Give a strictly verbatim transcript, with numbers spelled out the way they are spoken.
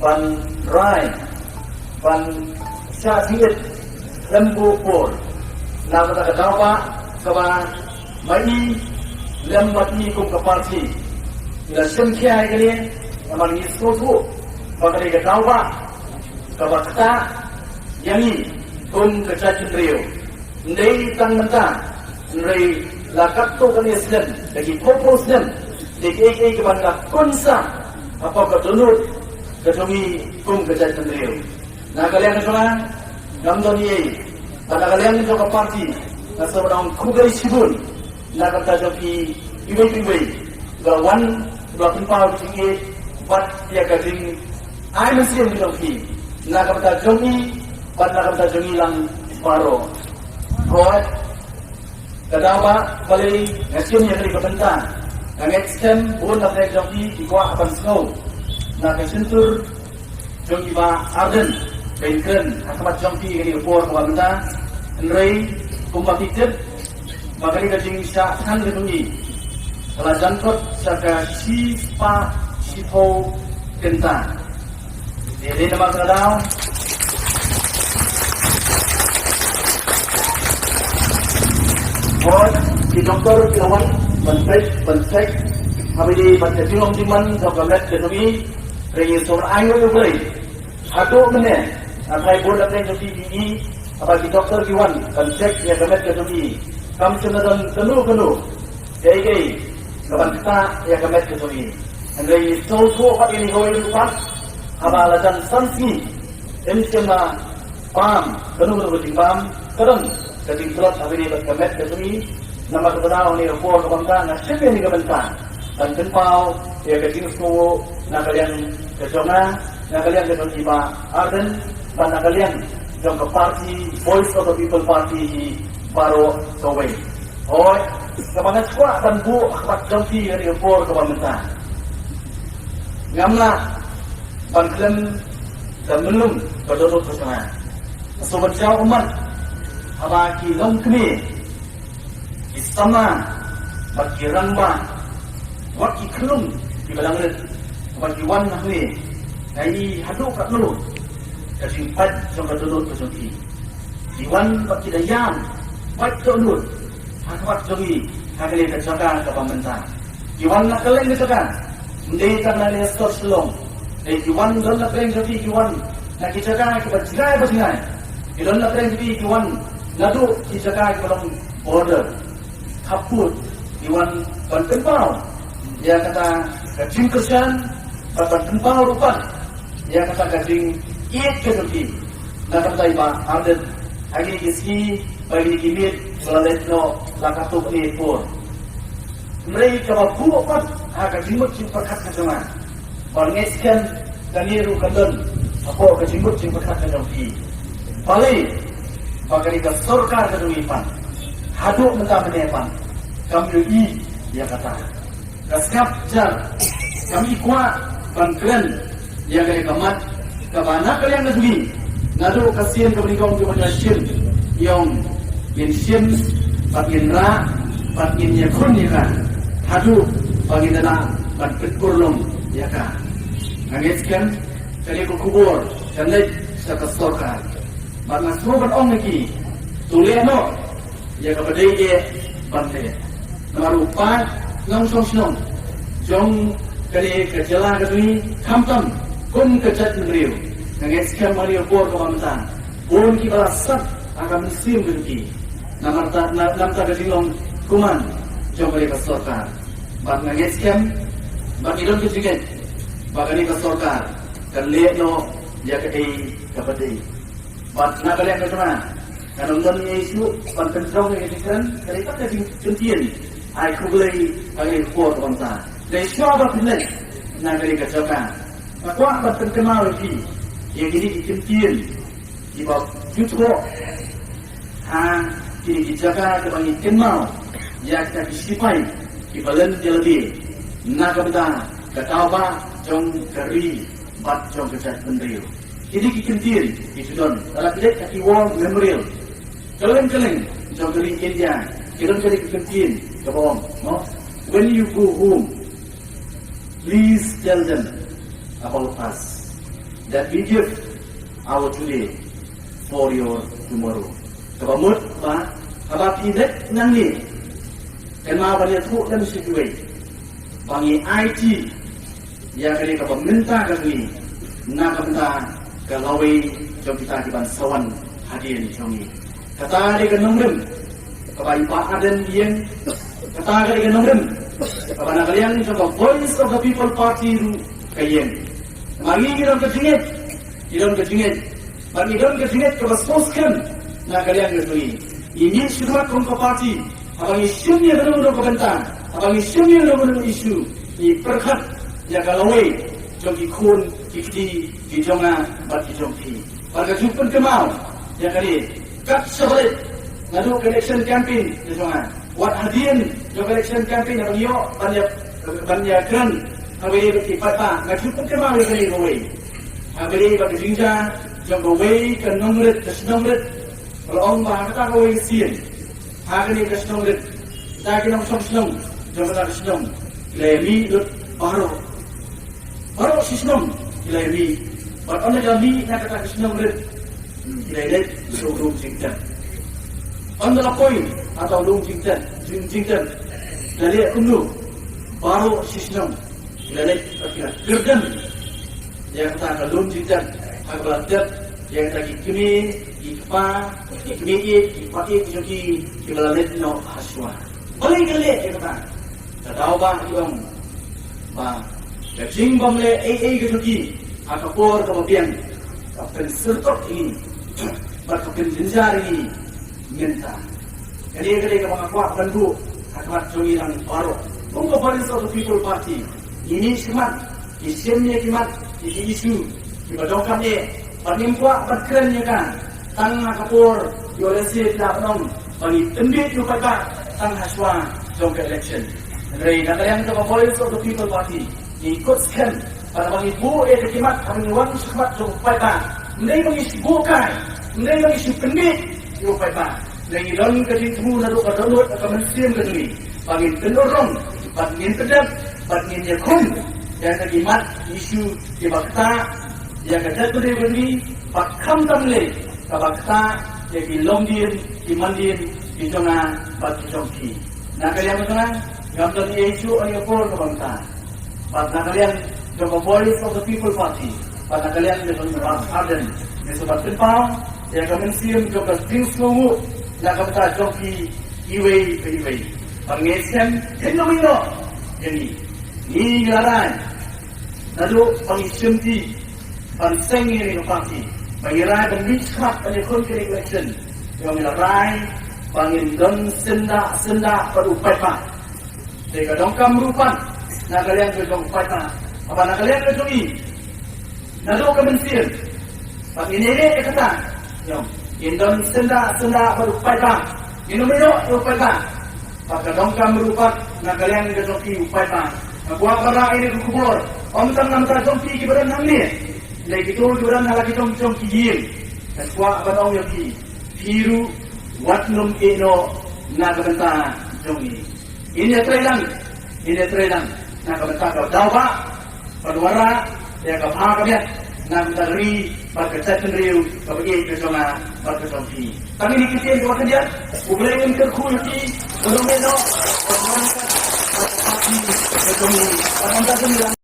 ban rai, ban shah jingit lem bad por. Na kata ka daw ba kaba ma i lem bad i kum ka party i la shim khia ïa kane, namar ngi sngewthuh ba kane ka daw ba kaba ktah ïa ngi kum ka jaitbynriew. Ym dei tang mynta, hynrei la katto katne snem, da ki phew phew snem, da kiei kiei kiban la kunsah hapoh ka dohnud ka jong ngi kum ka jaitbynriew. Na ka liang ka jong nga, ngam don ei ei, bad na ka liang jong ka party, nga sngewbha ban ong khublei shibun na ka bynta jong phi iwei pa iwei ba wan, ba pynpaw ka jingïeit bad ïa ka jingai mynsiem ka jong phi na ka bynta jong ngi bad na ka bynta jong ngi lang baroh. Hooid, ka daw ba balei nga shim ïa kane ka bynta. Nga ngeit skhem bun na pdeng jong phi ki kwah ban sngew na ka shyntur jong i Bah Ardent ban kren ha khmat jong phi kane ka por kaba mynta. Hynrei kumba phi tip ba kane ka jingshah than ka jong i ka la jan kot sha ka shispah shiphew kynta. Dei dei namar ka daw. Hooid, ki doktor ki la wan ban peit ban check ha ba ïadei bad ka jinglong jingman jong ka met ka jong i. Hynrei ngi sngewbha ban ai nguh ïa U Blei. Haduh mynne, nga tharai bun na pdeng jong phi ki i, haba ki doktor ki wan ban check ïa ka met ka jong i, kam shym la don kano kano kaei kaei kaban ktah ïa ka met ka jong i. Hynrei ngi sngewthuh pat ïa kane kawei ruh pat, haba la jan san sngi, ym shym la bam kano kano ka jingbam, ka don ka jingtlot ha kane bad ka met ka jong i. Namar kata ka daw, ha kane ka por kaba mynta nga shim ïa kane ka bynta ban pynpaw ïa ka jingsngewnguh na ka liang ka jong nga, na ka liang ka jong i Bah Ardent, bad na ka liang jong ka party Voice of the People Party hi baroh kawei. Hooid, kaba nga kwah ban buh ha khmat jong phi ha kane ka por kaba mynta, ngam lah ban khlem da myllung ka dohnud ka jong nga. Nga sngewbha ban jaw ummat haba ki longkmie, ki samla bad ki rangbah, wat ki khyllung kiba dang rit, haba ki wan hangne, nga ïohi haduh katno ka jingpait jong ka dohnud ka jong ki. Ki wan bad ki da ïam pait dohnud ha khmat jong ngi ha kane ka jaka kaba mynta. Ki wan na kylleng ka jaka, ym dei tang na ne sor Shillong. Dei ki wan don na pdeng jong phi, ki wan na ki jaka kiba jngai ba jngai. Ki don na pdeng jong phi, ki wan naduh ki jaka kiba long border. Khappud, ki wan ban pynpaw ïa kata ka jingkyrshan, bad ban pynpaw ruh pat ïa kata ka jingïeit ka jong ki na ka bynta i Bah Ardent ha kine ki sngi bad kine ki miet ba la leit noh la katto katne por. Hynrei kaba buh pat ha ka jingmut jingpyrkhat ka jong nga, bad nga ngeit skhem kane ruh kan don hapoh ka jingmut jingpyrkhat ka jong phi. Balei ba kane ka sorkar ka jong ngi pat haduh mynta mynne pat kam ïohi ïa kata. Ka sngap jar, kam i kwah ban kren ïa kane ka mat kaba na ka liang ka jong ngi, naduh ka sien kaba nyngkong kaba nga shim, i ong ngin shim bad ngin rah bad ngin ïakhun ïa ka haduh ba ngin da lah ban pynurlong ïa ka. Nga ngeit skhem kane ka khubor kan leit sha ka sorkar. Bad nga sngewbha ban ong ïa ki, to leh noh ïa kaba dei eh ban leh. Namar u paid nongshong shnong jong kane ka jylla ka jong ngi, khamtam kum ka jaitbynriew, nga ngeit skhem ha kane ka por kaba mynta bun kiba la sat ha ka mynsiem ka jong ki namar ta, na, namar ka jinglong kuman jong kane ka sorkar. Bad nga ngeit skhem bad ngi don ka jingngeit ba kane ka sorkar kan leh noh ïa kaei kaba dei. Bad na ka liang ka jong nga, ngan ym don ei ei shuh ban pynjrong ïa ka jingkren, ka dei pat ka jingkyntien ai khublei ha kane ka por kaba mynta. Dei shuwa ba phin leit na kane ka jaka, nga kwah ban pynkynmaw ïa phi ïa kine ki kyntien kiba ju thoh ha kine ki jaka kiba ngi kynmaw ïa kita ki sipai kiba len ïalade na ka bynta ka daw ba jong ka ri bad jong ka jaitbynriew. Kine ki kyntien ki ju don, lada phi leit ha ki war memorial kylleng kylleng jong ka ri India, ki don kine ki kyntien kaba ong, no? When you go home, please tell them about us. that we give our today for your tomorrow. Kaba mut ba haba phi leit nangne, kynmaw ban ïathuh lem sha kiwei ba ngi aiti ïa kane kaba mynta ka jong ngi na ka bynta ka lawei jong kita kiban sa wan hadien jong ngi. Kata dei ka nongrim kaba i Bah Ardent i ïeng. Kata ka dei ka nongrim kaba na ka liang jong ka Voice of the People Party ruh ka ïeng. Namar ngi ngi don ka jingngeit, ngi don ka jingngeit, bad ngi don ka jingngeit kaba sngewskhem na ka liang ka jong ngi. Ngi mih shakhmat kum ka party, haba ngi shim ïa kano kano ka bynta, haba ngi shim ïa kano kano ka issue, ngi pyrkhat ïa ka lawei jong ki khun ki kti ki jong nga bad ki jong phi. Bad nga ju pynkynmaw ïa kane, kat shaba leit naduh ka election campaign ka jong nga, wat hadien jong ka election campaign, haba ngi ïoh ban ïa, ban ïakren ha kawei bad ki paidbah, nga ju pynkynmaw ïa kane kawei. Ha kawei bad ka jingjia jong kawei ka nongrit, ka shnong rit, ka la ong ba ha kata kawei ka sien, ha kane ka shnong rit, kita ki nongshong shnong jong kata ka shnong ki la ïa mih lut baroh. Baroh shi shnong ki la ïa mih. Bad ynda ki la mih na kata ka shnong rit, ki la ïa leit sha u lum jingtep. Ynda la poi hata u lum jingtep, jing, jingtep, ki la leh kumno? Baroh shi shnong ki la leit bad ki la kyrdan ïa kata ka lum jingtep ha kaba la tep ïa kita ki kmie, ki kpa, ki kmie ïeit, ki kpa ïeit jong ki, kiba la leit noh ha shuwa. Balei ki la leh ïa kata? Ka daw ba ki ong ba ka jingbym leh ei ei ka jong ki ha ka por kaba biang ka pynsyrtok ïa ngi bad ka pynjynjar ïa ngi mynta. Kane ka dei kaba nga kwah ban buh ha khmat jong ngi lang baroh. Kum ka Voice of the People Party, ngi mih shakhmat, ngi shim ïa ki mat, ïa ki issue kiba donkam eh, bad ngim kwah ban kren ïa ka tang ha ka por ïoh lehse da ban ong ba ngi pynbeit ïa u paidbah tang ha shuwa jong ka election. Hynrei na ka liang jong ka Voice of the People Party, ngi kut skhem ba haba ngi buh ïa ki mat, haba ngi wan shakhmat jong u paidbah, ym dei ba ngi shu buh kai, ym dei ba ngi shu pynbeit ïa u paidbah. Hynrei ngi don ka jingthmu naduh ka dohnud ka mynsiem ka jong ngi ba ngin pynurlong bad ngin pyndep bad ngin ïakhun ïa kita ki mat, ki issue kiba ktah ïa ka jaitbynriew ka jong ngi, bad khamtam lei kaba ktah ïa ki longdien ki mandien ki jong nga bad ki jong phi. Na ka liang jong nga, ngam don ei ei shuh ha kane ka por kaba mynta. Bad na ka liang jong ka Voice of the People Party, bad na ka liang jong ka Bah Ardent, ngi sngewbha pynpaw ïa ka mynsiem jong ka jingsngewnguh na ka bynta jong phi iwei pa iwei. Bad ngi skhem, hynrei ïa ngi, ngi la rai naduh ba ngi shimti ban seng ïa kane ka party, ba ngi rai ban mih shakhmat ban ïakhun kane ka election, ngi la rai ba ngin don syndah syndah bad u paidbah. Te ka donkam ruh pat na ka liang ka jong u paidbah, haba na ka liang ka jong ngi, naduh ka mynsiem, bad ngin ïaleh ïa kata, ngin don syndah syndah bad u paidbah. Ngin ym ïoh ïa u paidbah. Bad ka donkam ruh pat na ka liang ka jong phi u paidbah. Nga kwah ban rah ïa kane ka khubor, ym tang na ka bynta jong phi kiba don hangne, hynrei kito kiba don ha la ki jong jong ki ïing. Nga kwah ban ong ïa phi, phi ruh wat nym ïeh noh na ka bynta jong ngi. Ngin ïatrei lang, ngin ïatrei lang na ka bynta ka daw ba ban wanrah ïa ka bha ka miat na ka bynta ka ri bad ka jaitbynriew kaba ïeit ka jong nga bad ka jong phi. Tang kine ki ktien kiba khyndiat, U Blei un kyrkhu ïa phi, un ïeh noh, bad ka party ka jong ngi, bad ka jong ngi.